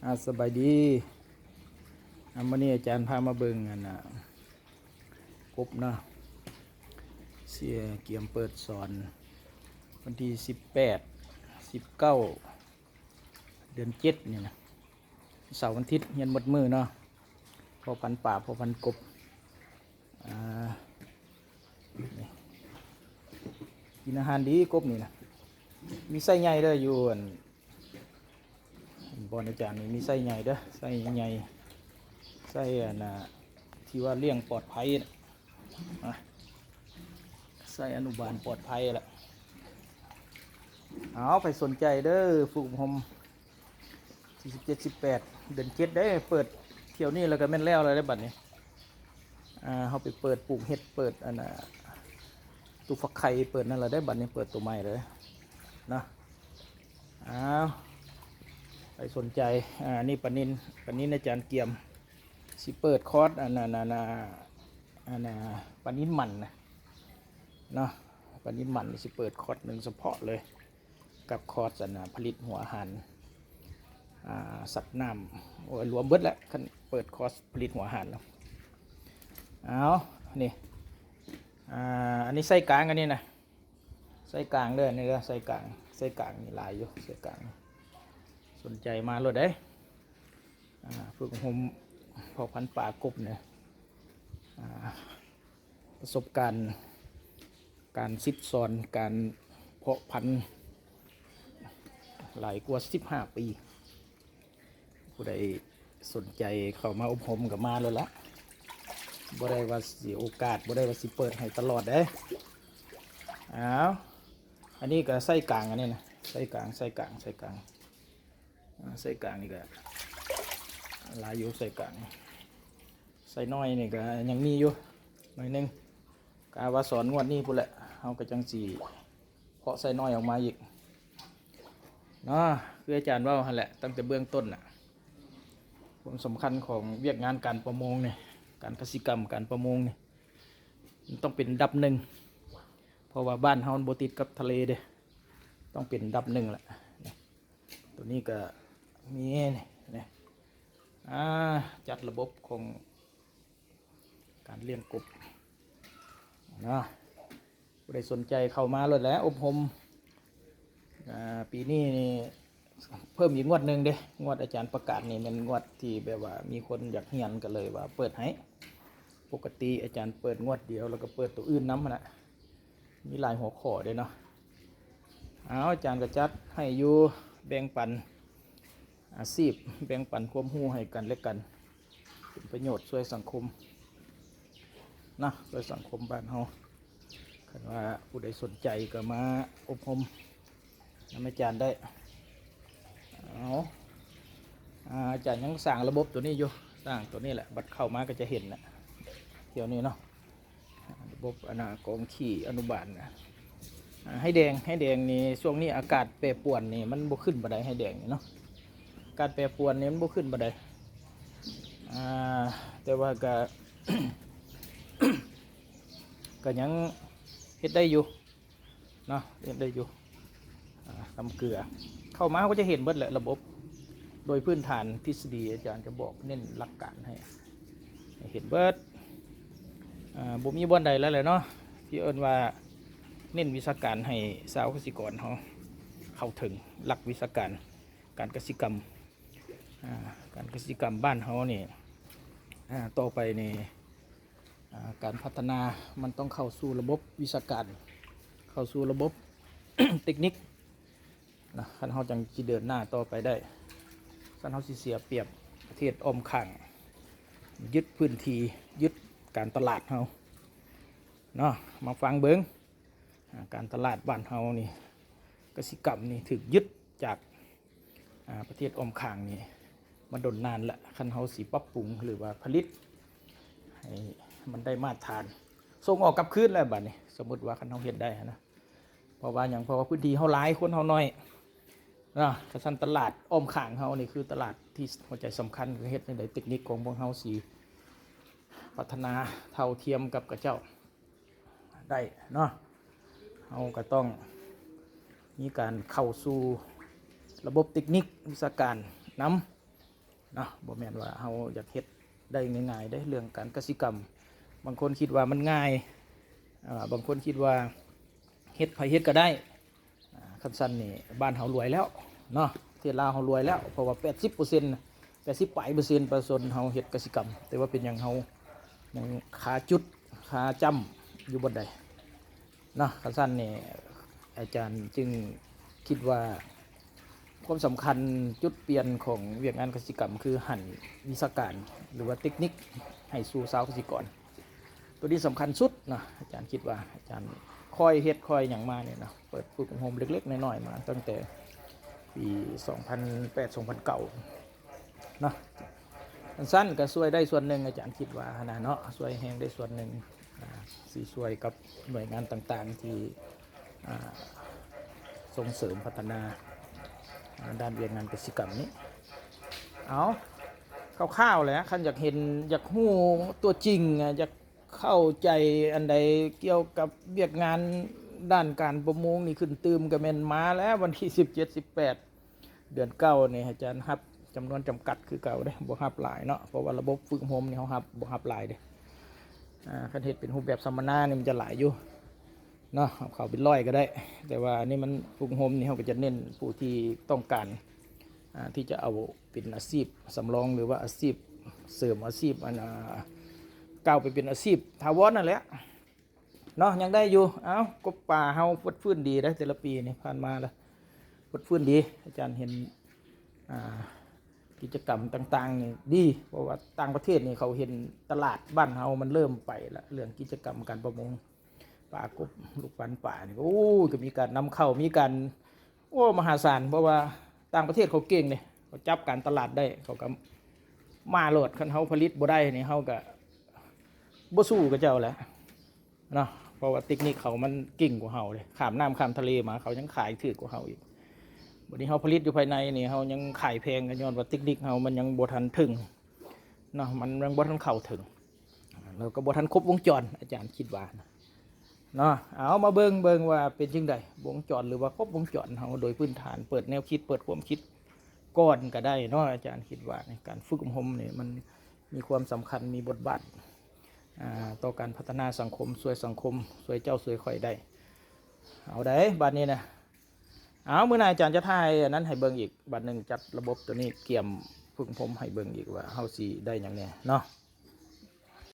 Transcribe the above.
ອາ ສະບາຍດີ. ອາ ມື້ນີ້ອາຈານພາມາເບິ່ງອັນນ່າ ກົບເນາະ ເສຍກຽມເປີດສອນວັນທີສິບແປດ ສິບເກົ້າ ເດືອນເຈັດນີ້ນະ ເສົາວັນທິດຮຽນໝົດມື້ເນາະ ພໍພັນປາ ພໍພັນກົບ. ອາ ນີ້ ກິນອາຫານດີກົບນີ້ນະ ມີໄຊໃຫຍ່ເດີ ຢູ່ອັນ ບ່ອນອາຈານນີ້ມີໄຊໃຫຍ່ເດີ ໄຊໃຫຍ່ ໄຊອັນນ່າ ທີ່ວ່າລ້ຽງປອດໄພນະ ອາ ໄຊອະນຸບານປອດໄພແຫຼະ. ເອົາ ໃຜສົນໃຈເດີ ຝຶກອົບຮົມ ທີສິບເຈັດ ສິບແປດ ເດືອນເຈັດເດ້ ເປີດຖ້ຽວນີ້ແລ້ວກໍແມ່ນແລ້ວແລ້ວເດ້ບັດນີ້. ອາ ເຮົາໄປເປີດປູກເຫັດ ເປີດອັນນ່າ ຕູກຟັກໄຂ່ ເປີດນັ້ນລະເດ້ບັດນີ້ ເປີດໂຕໃໝ່ເລີຍເນາະ. ອ້າວ ໃຜສົນໃຈ ອາ ນີ້ປານິນ ປານິນອາຈານກຽມ ຊິເປີດຄອດອັນນັ້ນ ອັນນ່າ ອັນນ່າ ປານິນໝັນນະເນາະ ປານິນໝັນ ຊິເປີດຄອດໜຶ່ງສະເພາະເລີຍ ກັບຄອດອັນນ່າ ຜະລິດຫົວອາຫານ ອາ ສັດນ້ຳ ໂອ້ຍ ລວມເບິດແຫຼະ ຄັນເປີດຄອດຜະລິດຫົວອາຫານແລ້ວ. ເອົາ ນີ້ ອາ ອັນນີ້ໄຊກາງ ອັນນີ້ນະ ໄຊກາງເດີ ນີ້ເດີ ໄຊກາງ ໄຊກາງນີ້ຫຼາຍຢູ່ ໄຊກາງ ສົນໃຈມາໂລດເດ້. ອາ ຝຶກອົບຮົມເພາະພັນປາກົບນີ້ ອາ ປະສົບການການສິດສອນ ການເພາະພັນຫຼາຍກວ່າສິບຫ້າປີ. ຜູ້ໃດສົນໃຈເຂົ້າມາອົບຮົມກໍມາໂລດລະ ບໍ່ໄດ້ວ່າເສຍໂອກາດ ບໍ່ໄດ້ວ່າຊິເປີດໃຫ້ຕະຫຼອດເດ້. ອ້າວ ອັນນີ້ກໍໄຊກາງ ອັນນີ້ນະ ໄຊກາງ ໄຊກາງ ໄຊກາງ ອາ ໄຊກາງນີ້ກໍຫຼາຍຢູ່ ໄຊກາງ ໄຊນ້ອຍນີ້ກໍຍັງມີຢູ່ໜ້ອຍໜຶ່ງ ກະວ່າສອນງວດນີ້ພຸ້ນແຫຼະ ເຮົາກໍຈັ່ງຊິເພາະໄຊນ້ອຍອອກມາອີກເນາະ. ຄືອາຈານເວົ້າຫັ້ນແຫຼະ ຕັ້ງແຕ່ເບື້ອງຕົ້ນນະ ຄວາມສຳຄັນຂອງວຽກງານການປະມົງນີ້ ການກະສິກຳ ການປະມົງນີ້ ມັນຕ້ອງເປັນອັນດັບໜຶ່ງ ເພາະວ່າບ້ານເຮົາມັນບໍ່ຕິດກັບທະເລເດ້ ຕ້ອງເປັນອັນດັບໜຶ່ງແຫຼະ. ໂຕນີ້ກໍມີນີ້ ນີ້ ອາ ຈັດລະບົບຂອງການລ້ຽງກົບເນາະ. ຜູ້ໃດສົນໃຈເຂົ້າມາໂລດແຫຼະ ອົບຮົມ ອາ ປີນີ້ນີ້ເພີ່ມອີກງວດໜຶ່ງເດ້ ງວດອາຈານປະກາດນີ້ແມ່ນງວດທີ່ແບບວ່າມີຄົນຢາກຮຽນ ກໍເລີຍວ່າເປີດໃຫ້. ປົກກະຕິອາຈານເປີດງວດດຽວ ແລ້ວກໍເປີດໂຕອື່ນນຳຫັ້ນນະ ມີຫຼາຍຫົວຂໍ້ເດ້ເນາະ. ເອົາ ອາຈານກໍຈັດໃຫ້ຢູ່ ແບ່ງປັນອາຊີບ ແບ່ງປັນຄວາມຮູ້ໃຫ້ກັນແລະກັນ ເປັນປະໂຫຍດຊ່ວຍສັງຄົມເນາະ ຊ່ວຍສັງຄົມບ້ານເຮົາ. ຄັນວ່າຜູ້ໃດສົນໃຈກໍມາອົບຮົມນຳອາຈານໄດ້. ເອົາ ອາ ອາຈານຍັງສ້າງລະບົບໂຕນີ້ຢູ່ ສ້າງໂຕນີ້ແຫຼະ ບັດເຂົ້າມາກໍຈະເຫັນແຫຼະ ທ່ຽວນີ້ເນາະ. ລະບົບອັນນ່າ ກອງຂີ້ອະນຸບານນະ ອາ ໄຮແດງ ໄຮແດງນີ້ ຊ່ວງນີ້ອາກາດແປປວນນີ້ ມັນບໍ່ຂຶ້ນປານໃດ ໄຮແດງນີ້ເນາະ ອາກາດແປປວນນີ້ ມັນບໍ່ຂຶ້ນປານໃດ. ອາ ແຕ່ວ່າກະ ກະຍັງເຮັດໄດ້ຢູ່ເນາະ ເຮັດໄດ້ຢູ່. ອາ ນ້ຳເກືອ ເຂົ້າມາເຮົາກໍຈະເຫັນເບິດແຫຼະ ລະບົບ ໂດຍພື້ນຖານທິດສະດີ ອາຈານຈະບອກເນັ້ນຫຼັກການໃຫ້ ໃຫ້ເຫັນເບິດ. ອາ ບໍ່ມີບ່ອນໃດແລ້ວແຫຼະເນາະ ທີ່ເອີ້ນວ່າເນັ້ນວິຊາການໃຫ້ຊາວກະສິກອນເຮົາເຂົ້າເຖິງຫຼັກວິຊາການການກະສິກຳ. ອາ ການກະສິກຳບ້ານເຮົານີ້ ອາ ຕໍ່ໄປນີ້ ອາ ການພັດທະນາມັນຕ້ອງເຂົ້າສູ່ລະບົບວິຊາການ ເຂົ້າສູ່ລະບົບເຕັກນິກນະ ຄັນເຮົາຈັ່ງຊິເດີນໜ້າຕໍ່ໄປໄດ້. ຄັນເຮົາຊິເສຍປຽບປະເທດອ້ອມຂ້າງ ຍຶດພື້ນທີ່ ຍຶດການຕະຫຼາດເຮົາເນາະ. ມາຟັງເບິ່ງ ອາ ການຕະຫຼາດບ້ານເຮົານີ້ ກະສິກຳນີ້ຖືກຍຶດຈາກ ອາ ປະເທດອ້ອມຂ້າງນີ້ມາດົນນານລະ. ຄັນເຮົາຊິປັບປຸງ ຫຼືວ່າຜະລິດໃຫ້ມັນໄດ້ມາດຕະຖານ ສົ່ງອອກກັບຄືນແລ້ວບາດນີ້ ສົມມຸດວ່າຄັນເຮົາເຮັດໄດ້ຫັ້ນນະ. ເພາະວ່າຫຍັງ? ເພາະວ່າພື້ນທີ່ເຮົາຫຼາຍ ຄົນເຮົາໜ້ອຍເນາະ. ຄັນຊັ້ນຕະຫຼາດອ້ອມຂ້າງເຮົານີ້ຄືຕະຫຼາດທີ່ຫົວໃຈສຳຄັນ ຄືເຮັດຈັ່ງໃດເຕັກນິກຂອງພວກເຮົາຊິພັດທະນາເທົ່າທຽມກັບເຂົາເຈົ້າ ໄດ້ເນາະ ເຮົາກໍຕ້ອງມີການເຂົ້າສູ່ລະບົບເຕັກນິກວິຊາການນຳ ເນາະ, ບໍ່ແມ່ນວ່າເຮົາຢາກເຮັດໄດ້ງ່າຍໆເດ້ ເລື່ອງການກະສິກຳ. ບາງຄົນຄິດວ່າມັນງ່າຍ, ເອີ ບາງຄົນຄິດວ່າເຮັດ ໃຜເຮັດກໍໄດ້. ອາ ຄັນຊັ້ນນີ້ບ້ານເຮົາລວຍແລ້ວເນາະ, ປະເທດລາວເຮົາລວຍແລ້ວ, ເພາະວ່າແປດສິບເປີເຊັນ ແປດສິບປາຍເປີເຊັນປະຊາຊົນເຮົາເຮັດກະສິກຳ, ແຕ່ວ່າເປັນຫຍັງເຮົາຍັງຄາຈຸດຄາຈ້ຳຢູ່ບ່ອນໃດເນາະ? ຄັນຊັ້ນນີ້ອາຈານຈຶ່ງຄິດວ່າ ຄວາມສຳຄັນຈຸດປ່ຽນຂອງວຽກງານກະສິກຳ ຄືຫັນວິຊາການ ຫຼືວ່າເຕັກນິກໃຫ້ສູ່ຊາວກະສິກອນ. ໂຕນີ້ສຳຄັນສຸດເນາະ, ອາຈານຄິດວ່າ ອາຈານຄ່ອຍເຮັດຄ່ອຍຫຍັງມານີ້ເນາະ, ເປີດຝຶກອົບຮົມເລັກໆນ້ອຍໆມາຕັ້ງແຕ່ປີສອງພັນແປດ ສອງພັນເກົ້າເນາະ. ອັນຊັ້ນກໍຊ່ວຍໄດ້ສ່ວນໜຶ່ງ, ອາຈານຄິດວ່າຫັ້ນນະເນາະ, ຊ່ວຍແຮງໄດ້ສ່ວນໜຶ່ງ, ອາ ຊິຊ່ວຍກັບໜ່ວຍງານຕ່າງໆທີ່ ອາ ສົ່ງເສີມພັດທະນາ ອາ ດ້ານວຽກງານກະສິກຳນີ້. ເອົາ ຄ່າວໆແຫຼະ, ຄັນຢາກເຫັນ ຢາກຮູ້ຕົວຈິງ ອາ ຢາກເຂົ້າໃຈອັນໃດກ່ຽວກັບວຽກງານດ້ານການປະມົງນີ້ຂຶ້ນຕື່ມ ກໍແມ່ນມາແລ້ວ ວັນທີສິບເຈັດ ສິບແປດ ເດືອນເກົ້ານີ້ ອາຈານຮັບຈຳນວນຈຳກັດຄືເກົ່າເດ້, ບໍ່ຮັບຫຼາຍເນາະ, ເພາະວ່າລະບົບຝຶກອົບຮົມນີ້ເຮົາຮັບ ບໍ່ຮັບຫຼາຍເດ້. ອາ ຄັນເຮັດເປັນຮູບແບບສຳມະນານີ້ມັນຈະຫຼາຍຢູ່ເນາະ, ເອົາເຂົ້າເປັນຮ້ອຍກໍໄດ້, ແຕ່ວ່າອັນນີ້ມັນຝຶກອົບຮົມນີ້ ເຮົາກໍຈະເນັ້ນຜູ້ທີ່ຕ້ອງການ ອາ ທີ່ຈະເອົາເປັນອາຊີບສຳລອງ ຫຼືວ່າອາຊີບເສີມ, ອາຊີບ ອັນ ອາ ກ້າວໄປເປັນອາຊີບຖາວອນນັ້ນແຫຼະ ເນາະ, ຍັງໄດ້ຢູ່. ເອົ້າ ກົບປາເຮົາຟົດຟື້ນດີເດ້ ແຕ່ລະປີນີ້ຜ່ານມາລະຟົດຟື້ນດີ. ອາຈານເຫັນ ອາ ກິດຈະກຳຕ່າງໆນີ້ດີ, ເພາະວ່າຕ່າງປະເທດນີ້ເຂົາເຫັນຕະຫຼາດບ້ານເຮົາມັນເລີ່ມໄປລະ ເລື່ອງກິດຈະກຳການປະມົງ ປາກົບ ລູກປັນປານີ້ ໂອ້ຍ ກໍມີການນຳເຂົ້າ ມີການ ໂອ້ ມະຫາສານ, ເພາະວ່າຕ່າງປະເທດເຂົາເກັ່ງເດ້, ເຂົາຈັບການຕະຫຼາດໄດ້ ເຂົາກໍມາໂລດ. ຄັນເຮົາຜະລິດບໍ່ໄດ້ນີ້ ເຮົາກໍບໍ່ສູ້ເຂົາເຈົ້າແຫຼະເນາະ, ເພາະວ່າເຕັກນິກເຂົາມັນເກັ່ງກວ່າເຮົາເດ້, ຂ້າມນ້ຳຂ້າມທະເລມາ ເຂົາຍັງຂາຍຖືກກວ່າເຮົາອີກ. ບັດນີ້ເຮົາຜະລິດຢູ່ພາຍໃນນີ້ ເຮົາຍັງຂາຍແພງ ກໍຍ້ອນວ່າເຕັກນິກເຮົາມັນຍັງບໍ່ທັນເຖິງເນາະ, ມັນຍັງບໍ່ທັນເຂົ້າເຖິງ ແລ້ວກໍບໍ່ທັນຄົບວົງຈອນ ອາຈານຄິດວ່ານະ ເນາະ. ເອົາມາເບິ່ງ ເບິ່ງວ່າເປັນຈັ່ງໃດ ວົງຈອນ ຫຼືວ່າຄົບວົງຈອນເຮົາ. ໂດຍພື້ນຖານເປີດແນວຄິດ ເປີດຄວາມຄິດກ່ອນກໍໄດ້ເນາະ, ອາຈານຄິດວ່າໃນການຝຶກອົບຮົມນີ້ ມັນມີຄວາມສຳຄັນ ມີບົດບາດ ອ່າ ຕໍ່ການພັດທະນາສັງຄົມ, ຊ່ວຍສັງຄົມ, ຊ່ວຍເຈົ້າ, ຊ່ວຍຂ້ອຍໄດ້. ເອົາໃດ໋ ບາດນີ້ນະ, ເອົາ ມື້ໜ້າອາຈານຈະຖ່າຍອັນນັ້ນໃຫ້ເບິ່ງອີກບາດໜຶ່ງ, ຈັດລະບົບໂຕນີ້ ກຽມຝຶກອົບຮົມໃຫ້ເບິ່ງອີກວ່າເຮົາຊິໄດ້ຫຍັງແດ່ເນາະ.